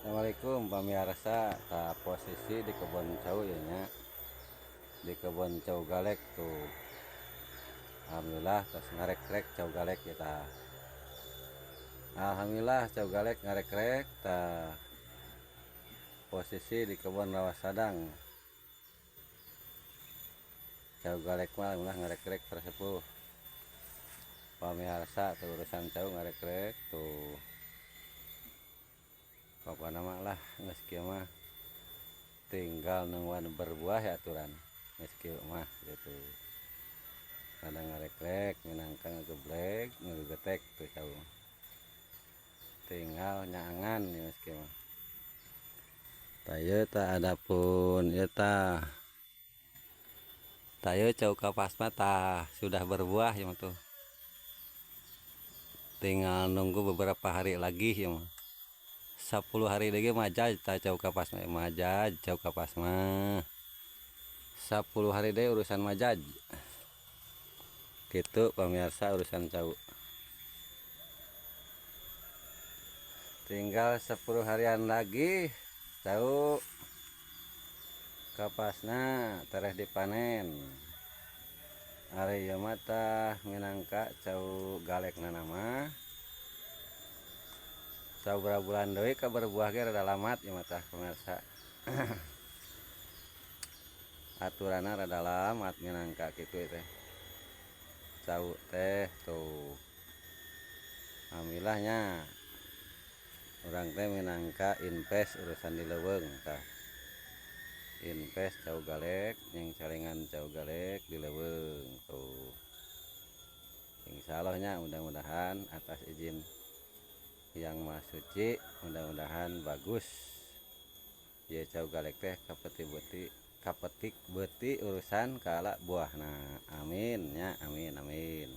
Assalamualaikum pamirsa, ta posisi di kebun cau ya nya, di kebun cau galek tuh. Alhamdulillah tos ngarek-rek cau galek kita. Alhamdulillah cau galek ngarek-rek ta posisi di kebun Rawa Sadang. Cau galek mah alhamdulillah ngarek-rek para sepuh. Pamirsa tuh urusan cau ngarek-rek tuh. Pokokna mah lah geus kieu mah tinggal nungguan berbuah ya aturan geus kieu mah gitu. Kadang ngarek-rek minangka ngegeblek ngegetek tuh cau. Tinggal nyaangan ya geus kieu mah. Tah ieu tah adapun ieu tah. Tah ieu cau kapas mah tah sudah berbuah ya mah tuh. Tinggal nunggu beberapa hari lagi ya mah. 10 hari lagi majaj tah cau kapas mah, majaj cau kapas mah. 10 hari deh urusan majaj. Gitu pemirsa urusan cau. Tinggal 10 harian lagi cau kapasna tereh dipanen. Ari ieu mah tah minangka cau galekna mah. Sabaraha bulan deui ka berbuah ge rada lamat ieu mah tah pemirsa. Aturanna rada lamat minangka kitu teh. Cau teh tuh. Alhamdulillahnya urang teh minangka invest urusan di leuweung tah. Invest cau galek jeung calengan cau galek di leuweung tuh. Insyaallah nya mudah-mudahan atas izin Yang Maha Suci mudah-mudahan bagus. Ieu cau galek teh kapetik beuti urusan kala buahna. Amin nya, amin amin.